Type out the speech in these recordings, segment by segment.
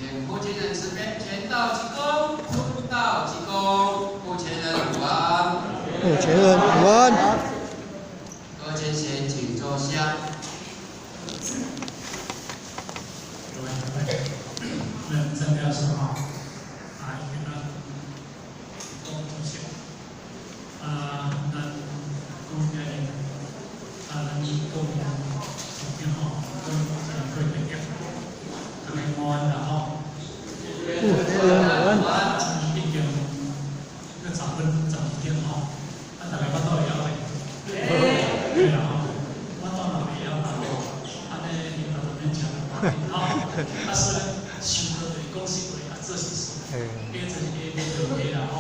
請目前人慈悲，前道濟公，中道濟公，目前人午安。目前人午安。各位先請坐下。各位各位，咱鄭教授吼，啊，伊咱講主席，啊，咱講今日，啊，咱講重點吼，講這個會議，大家午安啦吼。目前人午安。已經個10分12點吼，啊，大家腹肚會曉未？對啦吼，腹肚若袂曉啦吼，按呢你嘛就免食啦，吼。啊，所以想到就是講實話，啊，做實事，加做是加就袂啦吼。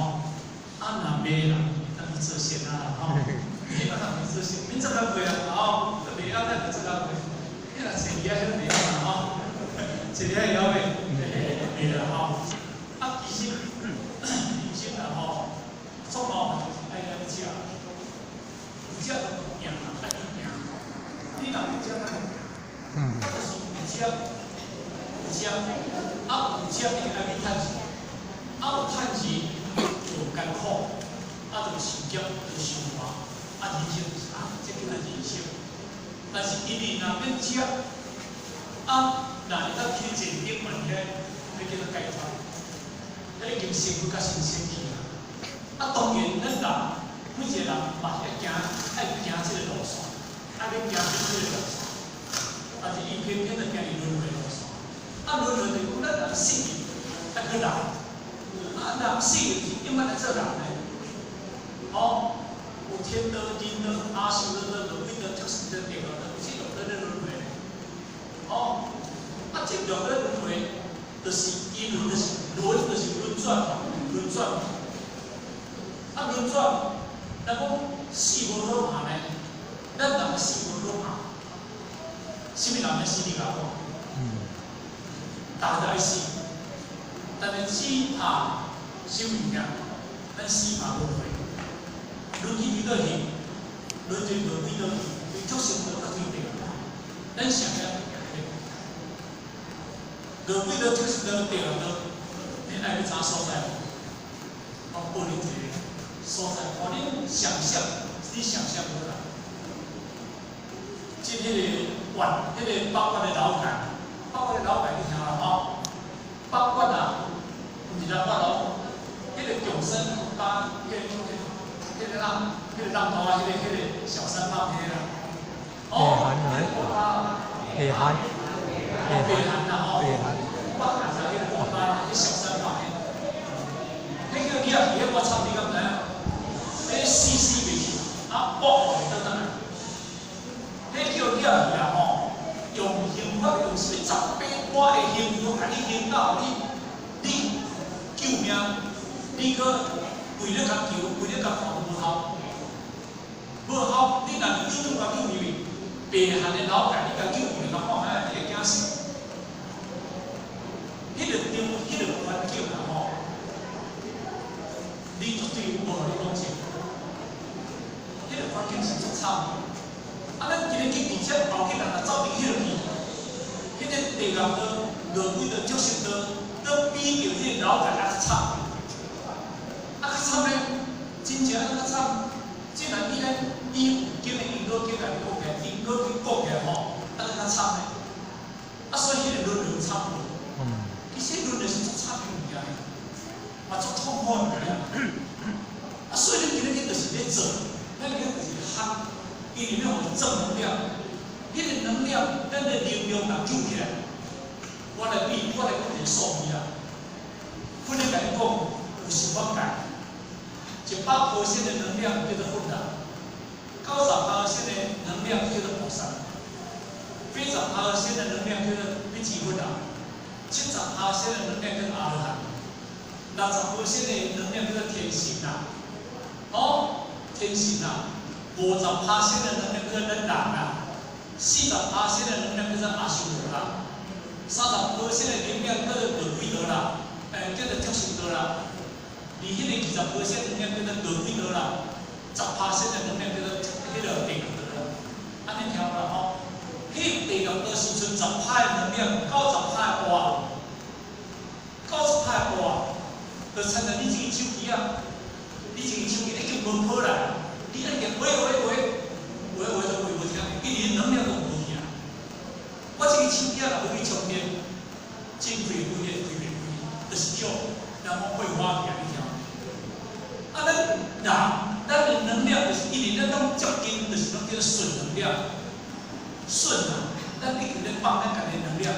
啊，若袂啦，當去做善啊啦吼。你若去做善，免做較袂啦吼，袂曉咱就做較袂。你若坐伫遐，彼袂曉啦吼，坐伫遐會曉袂？袂啦吼。啊，其實人生啦吼，足麻煩就是愛咱食，有食就行，愛去行。你若無食，哪會行？就是有食，有食，啊有食一定愛去趁錢，啊有趁錢就有艱苦，啊就受劫，就受磨，啊人生就是啊，這叫做人生。但是因為若免食，啊若會當去前頂懸遐，彼叫做解脫，彼已經成佛甲神仙去啊。啊當然咱人每一個人嘛是愛行，愛行這個路線，愛欲行這個路線。但是伊偏偏就行佇輪迴路線。啊，輪迴就是講咱人死去愛去來，啊，人死去是永遠來做人的。哦，有天道、人道、阿修羅道、餓鬼道、畜生道、地獄道，這六道咧輪迴呢。哦，啊，這六道輪迴，就是因為就是輪，就是輪轉，輪轉。啊，輪轉，咱講死無好拍呢？咱人死無好拍，啥物人欲死你共我講？逐个都愛死，但是死怕啥物件？咱死怕輪迴，輪去佗倒去，輪進餓鬼倒去，對畜生道佮對地獄。咱上遐餓鬼道、畜生道、地獄道，你愛欲啥所在？我報你一個所在，予恁想象，你想象無啦？這彼個縣，彼個北縣的老界，北縣的老界你聽啦吼？北縣啊，毋是南縣哦，彼個蔣生加彼個浪，彼個浪頭啊，彼個小三胖彼個啦。哦，北韓，北韓啦吼，北韓，北韓就彼個國家，彼小三胖彼，彼個舉去，彼我慘你敢知影？彼死死袂去，啊，搏會轉來。彼叫舉去啊吼，用刑法用啥物18般的刑罰，共你刑到你救命，你閣跪咧共求，跪咧共看都無效，無效。你若是主動共救入去，白漢的老界，你共救入去，共看覓，你會驚死。彼個場，彼個環境啊吼，你絕對無予你講真。彼個環境是足慘的。啊，咱今日去地鐵後去人若走佇彼落去，彼個地獄道、餓鬼道、畜生道，都比著彼個老界猶較慘。啊，較慘呢？真正較慘。既然以咱以佛經的因果經來講起來，因果經講起來吼，啊，閣較慘呢。啊，所以彼個輪迴慘無？其實輪迴是足慘的物件，嘛足痛苦的物件。啊，所以咱今日去就是咧做，咱今日就是學，伊裡面有正能量，彼個能量，咱的能量若救起來，我來比，我來講一個數字啦。佛咧共你講，有十法界，100%的能量叫做佛啦，90%的能量叫做菩薩，80%的能量叫做辟支佛啦，70%的能量叫做阿羅漢，60%的能量叫做天神啦，哦，天神啦，50%的能量叫做咱人啦，40%的能量叫做阿修羅啦，30%的能量叫做餓鬼道啦，叫做畜生道啦，而彼個20%能量叫做餓鬼道啦，10%的能量叫做彼個地獄道啦。按呢聽有啦吼？彼地獄道是賰10%的能量，90%的活。親像你這个手機啊，你這个手機已經無破啦，你按鍵話話話話話都話無聽，因為能量都無去啊。我這个手機啊，若無去充電，真開開的開袂開，就是叫人講會花去啊，你聽無？啊，咱人，咱的能量就是因為咱攏接近，就是攏叫做順能量，順啊，咱一直咧放咱家己的能量，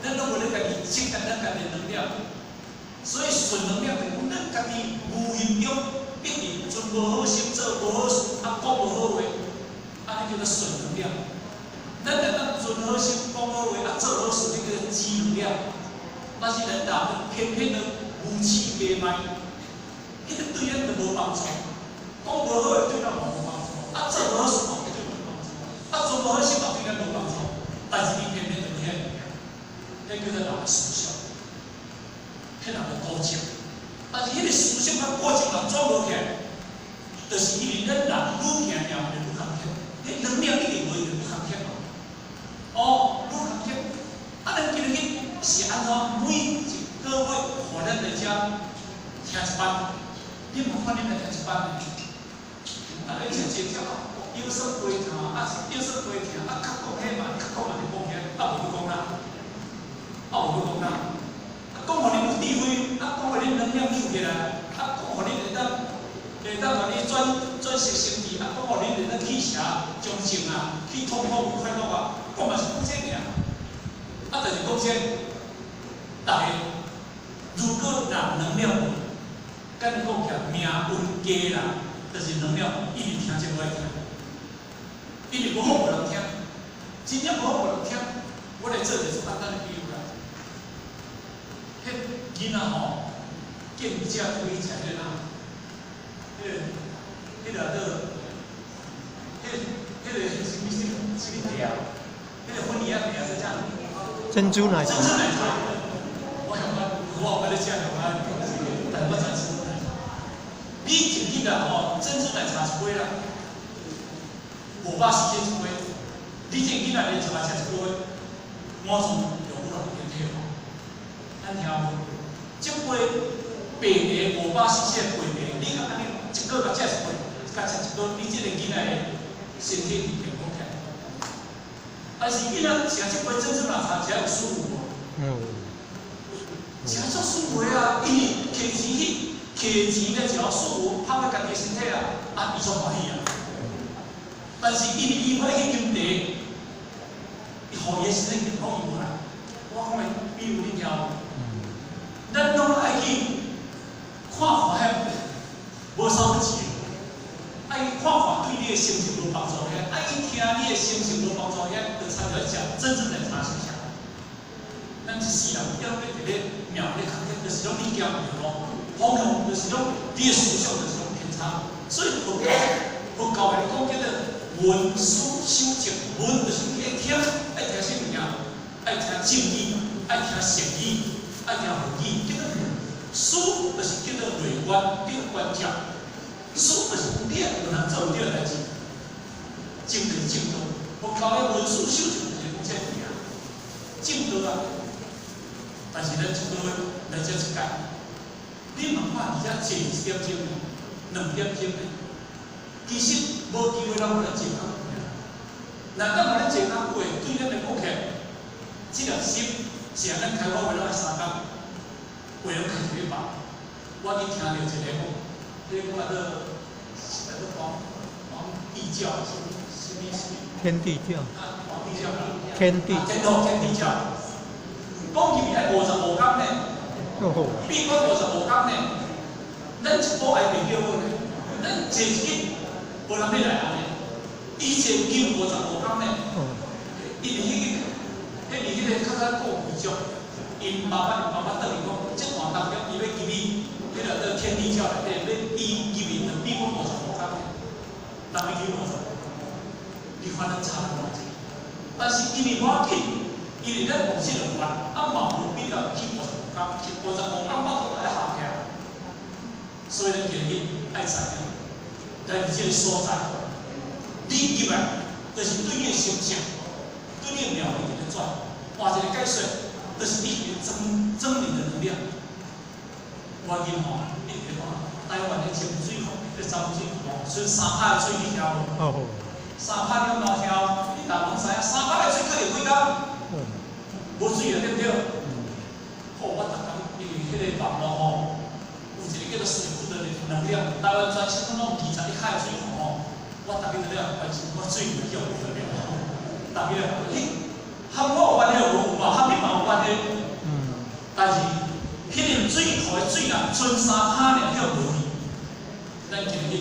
咱攏無咧家己積咱家己的能量，所以順能量就是講咱家己無形中一直存無好心，做無好事，啊講無好話，按呢叫做順能量。咱若當存好心、講好話，啊做好事，彼叫做正能量。但是咱人偏偏就無恃假賣，彼個對咱就無幫助。講無好話對咱嘛無幫助，啊做無好事嘛對咱無幫助，啊存無好心嘛對咱無幫助。但是伊偏偏就無遐物件，彼叫做人的思想，彼人的固執。但是彼個思想佮固執若轉無起來，就是因為咱人愈行行就愈空缺，彼能量一直無一直愈空缺嘛。哦，愈空缺。啊，咱今日是按怎？每一個月予咱來遮聽一班，你無看恁來聽一班呢？啊，你這這這有說話聽，啊有說話聽，啊較講彼嘛，較講嘛就講遐，啊無閣講啦，啊無閣講啦。啊講予恁有智慧，啊講予恁能量扭起來，啊講予恁會當予你轉轉色心智，啊講予恁會當去邪將靜啊，去痛苦有快樂啊，講嘛是講這爾。啊，就是講這，逐个如果人能量無，敢講起來命運低啦，就是能量無，一直聽這無愛聽，因為無好無人聽，真正無好無人聽。我來做一個簡單的比喻啦。彼囡仔吼，見食開食彼哪，彼個叫彼個啥物啥物啥物茶啊？彼個粉圓仔茶是啥？珍珠奶茶。珍珠奶茶。我感覺我有咧食，感覺，但是我知珍珠奶茶。你入去啦吼，珍珠奶茶一杯啦，500cc 一杯。你這囡仔連續來食一個月，馬上就有人變退化。咱聽無？這杯白茶500cc 的白茶，你共按呢一個月食一杯，共食一個，你這個囡仔的身體會健康起來。但是囡仔食這杯珍珠奶茶，食有舒服無？嗯。食足舒服的啊！因為摕錢去摕錢咧，食舒服，拍去家己身體啊，啊，伊足歡喜啊。但是因為伊愛去斟茶，伊予伊的身體健康伊無來。我講的比喻你聽無？咱攏愛去看看彼無收錢，愛去看看對你的心情無幫助遐，愛去聽你的心情無幫助遐，就參像食珍珠奶茶是啥？咱一世人要咧佇咧命咧空咧，就是攏你行毋著路，方向就是攏你的思想就是攏偏差。所以佛教，佛教來講叫做聞思修證，聞就是你愛聽，愛聽啥物件？愛聽正語，愛聽善語，愛聽佛語，叫做聞。思就是叫做內觀，叫做觀照。思就是講你有通做對的代誌，證就是證道。佛教的聞思修證就是講這物件，證道啊。但是咱一個月來遮一擺，你嘛看佇遮坐一點鐘呢，2點鐘呢，其實無機會人予咱坐較久。若當予咱坐較久的，對咱來講起來，這粒心是按咱開發會攏愛三工，會攏開一禮拜。我去聽著一個講，彼個講叫做是叫做黃黃地教，啥物啥物啥物？天地教。啊，黃地教。天地。天道天地教。講入去愛55工呢，閉關55工呢，咱一步愛袂叫好呢，咱坐一日無人欲來按呢，伊坐經五十五工呢，因為彼個，彼是彼個較早顧遺囑，𪜶爸爸𪜶爸爸轉去講，這段當中伊欲入去，彼個做天地教內底，欲伊入去就閉關五十五工，人欲去55，你看咱差偌濟，但是因為無要緊。因為咱往這個關，啊嘛無必要去五十五工，去五十五工腹肚愛合起來，所以咱今日愛知影，來佇這個所在，你入來就是對你的心性，對你的廟宇佇咧轉，換一個解說，就是你佇咧增增你的能量。無要緊吼，一直講台灣的清水庫，這浸水庫，剩3拍的水你聽無？哦。3拍你敢聽？你逐攏知影，三拍的水囥佇幾工？無水啊，對毋對？好，我逐工因為彼个網路吼，有一个叫做水庫的能量，台灣全省攏21海的水庫吼，我逐日都咧關心，我水會叫無得了。逐日咧，你和我有關係無？有嘛？和你嘛有關係。但是，彼个水庫的水若剩三拍爾叫無去，咱今日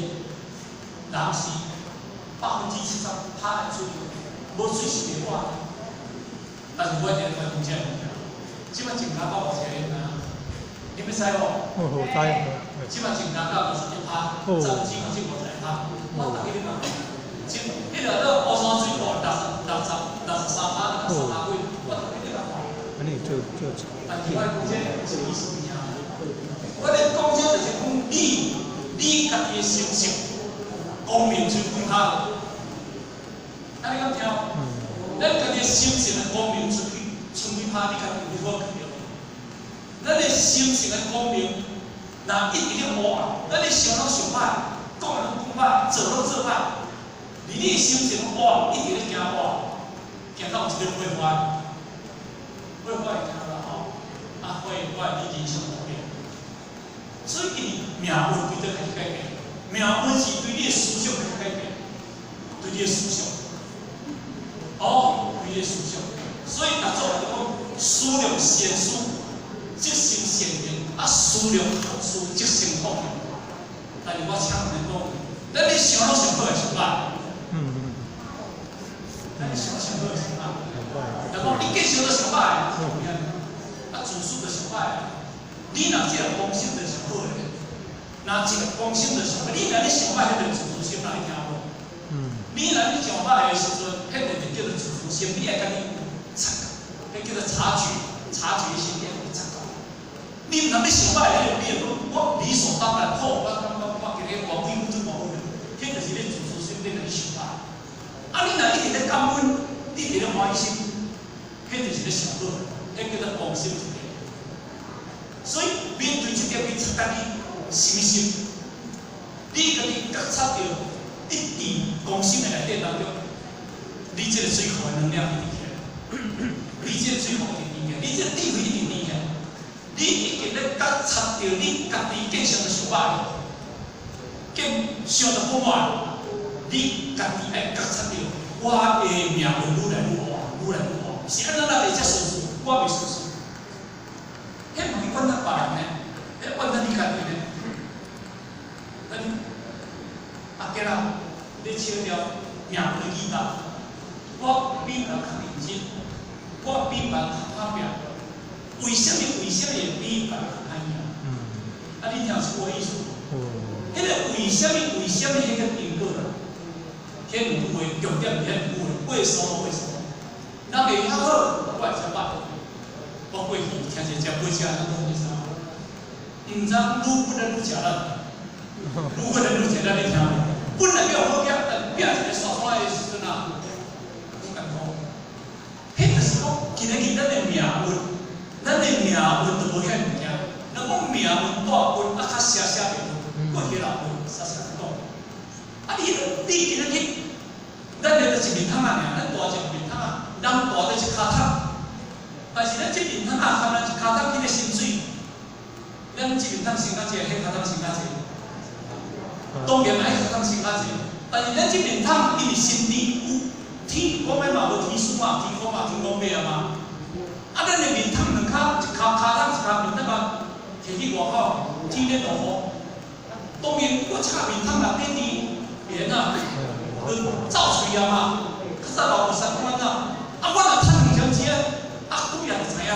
人是70%的水，無水是袂活的。但是我一直關心這个物件，這擺增加到偌濟你知影？你欲知無？哦，知。這擺增加到51趴，50%。我逐日咧講，這彼个到烏山水庫六十六十63趴，63趴幾，我逐日咧講。按呢做做。但是我講這個是意思物件。我咧講這就是講你，你家己的心性，光明出幾下。啊，你敢聽？咱家己的心性的光明出去，出幾拍，你家己有法去著。咱的心性的光明，若一直咧烏暗，咱咧想攏想歹，講攏講歹，做攏做歹，而你的心性烏暗，一直咧行烏暗，行到有一个火花，火花會聽啦吼，啊火花你人生改變。所以，今日命運對這開始改變，命運是對你的思想開始改變，對你的思想。哦，對你的思想。所以，六祖就講：思量善事，則成善緣；啊，思量惡事，則成惡緣。但是我請問你講，咱咧想攏想好會想歹？咱咧想想好會想歹？人講你繼續都想歹，啊，自私就想歹。你若這个光心就是好的，若這个光心就是好，你若咧想歹，彼个自私心，你聽無？你若咧想歹的時陣，彼个就叫做自私心，你愛家己察覺，彼叫做察覺，察覺心，你愛去察覺。你毋通咧想歹，你會講我理所當然好，我感覺我今日我皮膚做無好，彼就是你自私心，你咧想歹。啊，你若一直咧感恩，你一直咧歡喜心，彼就是咧想好，彼叫做光心一個。所以面對這點去察覺你啥物心，你家己覺察到一佇光心的內底當中，你這個水庫的能量一直起來，你這個水庫一直起來，你這個智慧一直起來，你已經咧覺察到你家己變成想歹，變想得不滿，你家己愛覺察到我的命運愈來愈烏，愈來愈烏，是按怎咱會遮順序？我袂順序。彼毋是怨咱別人呢，彼怨咱你家己呢。咱阿杰啊，你笑掉命運的記錄，我比別人較認真，我比別人較拍拚。為啥物？為啥物會比別人較歹命？啊，你聽有這句意思無？彼个為啥物？為啥物？彼個因果啦？彼兩句話重點是彼兩句話，為什麼？為什麼？若袂較好，我會遮歹。我過去聽者食尾食，咱講是啥？毋知愈本來愈食力，愈本來愈食力，你聽無？本來叫好額，但拼一个煞出來的時陣啊，足艱苦。彼就是講，今日咱的命運，咱的命運就無遐物件。人講命運大運，啊較寫寫袂落，過去老運，啥啥講。啊你你今日去，咱咧就是面窗仔爾，咱大一面窗仔，人大佇一跤桶。但是咱這面窗仔含咱一跤桶去咧薪水，咱這面窗薪較濟，彼跤桶薪較濟。當然嘛，彼跤桶薪較濟，但是咱這面窗因為身邊有天，講欲嘛無天師嘛，天公嘛，天公伯啊嘛。啊，咱的面窗兩跤一跤跤桶一跤面窗啊，提去外口，天咧落雨。當然，我這面窗內底甜，會按怎？就走喙啊嘛。較早嘛有相關啊。啊，我若趁兩針錢，啊，幾仔就知影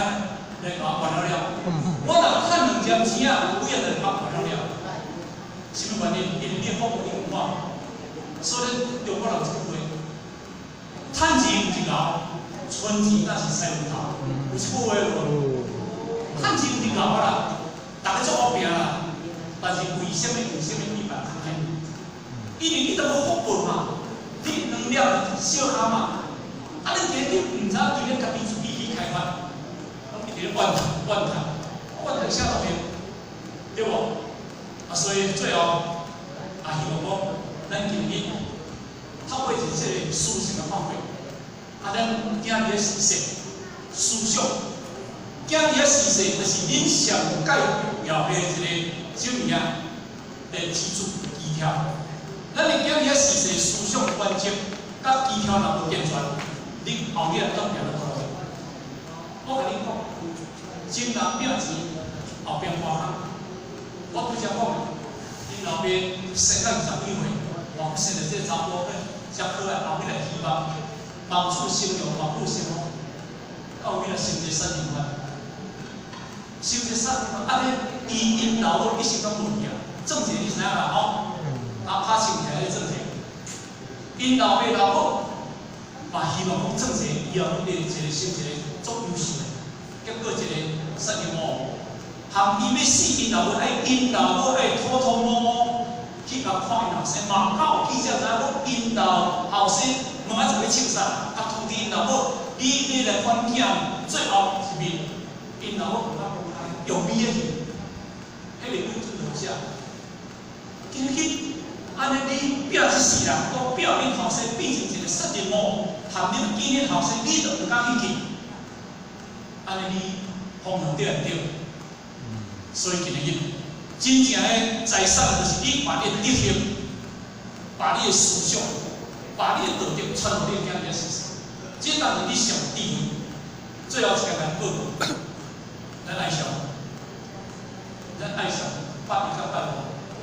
來共我還了了。我若趁兩針錢啊，幾仔就來共我還了了。啥物原因？因為你的福報已經滿。所以中國人有一句話：趁錢毋是𠢕，存錢才是師傅頭。有這句話無？趁錢毋是𠢕啦，逐个做好拼啦。但是為啥物？為啥物比別人較歹？因為你都無福報嘛，你能量小可嘛。啊！你今日毋知影對咱家己自己去開發，攏一直咧怨嘆怨嘆，怨嘆啥路用？對無？所以最後也希望講，咱今日透過一這個思想的發揮，啊，咱囝兒的時勢思想，囝兒的時勢就是恁上蓋重要的一個啥物仔的支柱基調。咱的囝兒的時勢思想原則，佮基調若無健全，你後日當行得倒路。我共你講，前人拼錢，後邊換工。我拄才講的，𪜶老爸生到20幾歲，哇，生著這個查埔，遮可愛，後尾來希望望子成龍，望女成鳳，到尾來成一個殺人犯，成一個殺人犯，按呢，伊𪜶老母一生攏無去啊，鄭捷你知影啦吼？啊，拍槍起來個鄭捷，𪜶老爸老母嘛希望講鄭捷以後會一個成一個足優秀的，結果一個殺人魔。含伊欲死，𪜶老母愛𪜶老母愛偷偷摸摸去共看𪜶後生，嘛有記者知影講𪜶老後生問啊就欲槍殺，啊通知𪜶老母，你來反囝，最後一面，𪜶老母毋敢公開，用秘的去，彼個鬼準好寫。今日按呢你拼一世人，講拼恁後生變成一個殺人魔，含恁見恁後生，你都毋敢去見，按呢你方向對毋對？所以今日真正的財產就是你把你的德行、把你的思想、把你的道德傳予你的囝兒身上，這當是你上智慧。最後一個來報告，咱愛上，咱愛上拜一到拜五，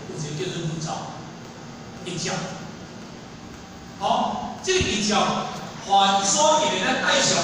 有一個叫做日照，日照。好，這個日照，凡所有的咱愛上。